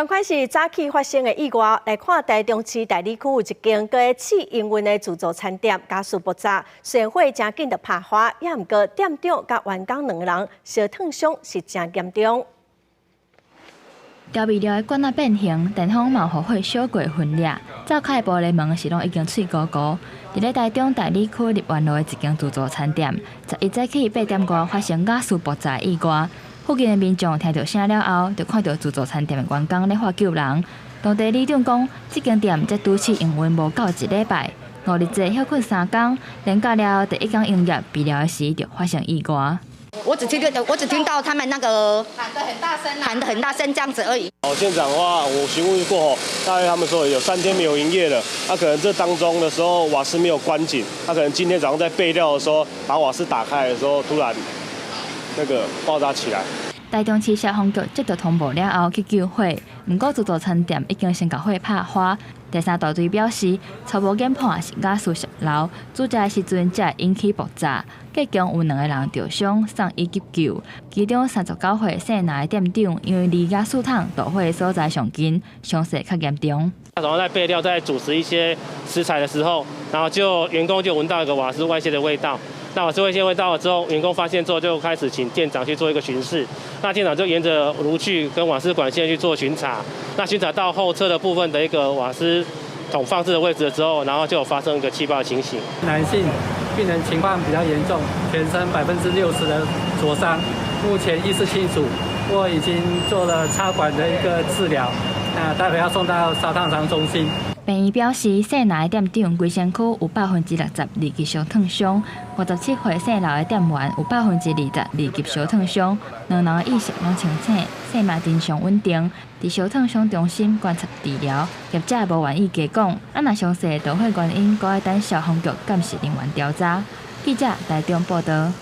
仝款是早起發生的意外，來看台中市大里區有一間閣咧試營運的自助餐店，瓦斯爆炸，雖然火誠緊就拍花，也毋過店長佮員工兩人燒燙傷是誠嚴重。調味料的罐仔變形，電風嘛予火燒過分裂，灶跤的玻璃門是攏已經碎糊糊。佇咧台中大里區立園路的一間自助餐店，11早起8點外發生瓦斯爆炸意外。附近的民眾聽著聲了後，就看著自助餐店的員工咧喝救人。當地里長講，這間店才拄試營運無夠一禮拜，五日節歇睏3工，連假了後第一工營業備料的時就發生意外。我只聽到他們那個喊得很大聲，喊得很大聲這樣子而已。哦，現場的話，我詢問過後，大概他們說有3天沒有營業了，那可能這當中的時候瓦斯沒有關緊，那可能今天早上在備料的時候，把瓦斯打開的時候，突然那個爆炸起來。台中市消防局接到通報了後去救火，毋過自助餐店已經先共火拍花。第三大隊表示，初步研判是瓦斯洩漏，煮食的時陣才會引起爆炸。計共有兩個人著傷，送醫急救。其中39歲姓林的店長，因為離瓦斯桶導火的所在上近，傷勢較嚴重。然後在備料、在煮食一些食材的時候，然後就員工就聞到一個瓦斯外洩的味道。那瓦斯外洩味道了之後，員工發現之後就開始請店長去做一個巡視。那店長就沿着爐具跟瓦斯管線去做巡查。那巡查到後側的部分的一個瓦斯桶放置的位置之後，然後就有發生一個氣爆的情形。男性病人情況比較嚴重，全身60%的灼傷，目前意識清楚，不過已經做了插管的一個治療。那待會要送到燒燙傷中心。病院表示，姓林的店長規身軀有62%級燒燙傷，57歲姓劉的店員有20%級燒燙傷，兩人的意識攏清醒，生命徵象穩定，佇燒燙傷中心觀察治療。業者無願意加講，啊若詳細導火原因，閣愛等消防局鑑識人員調查。記者台中報導。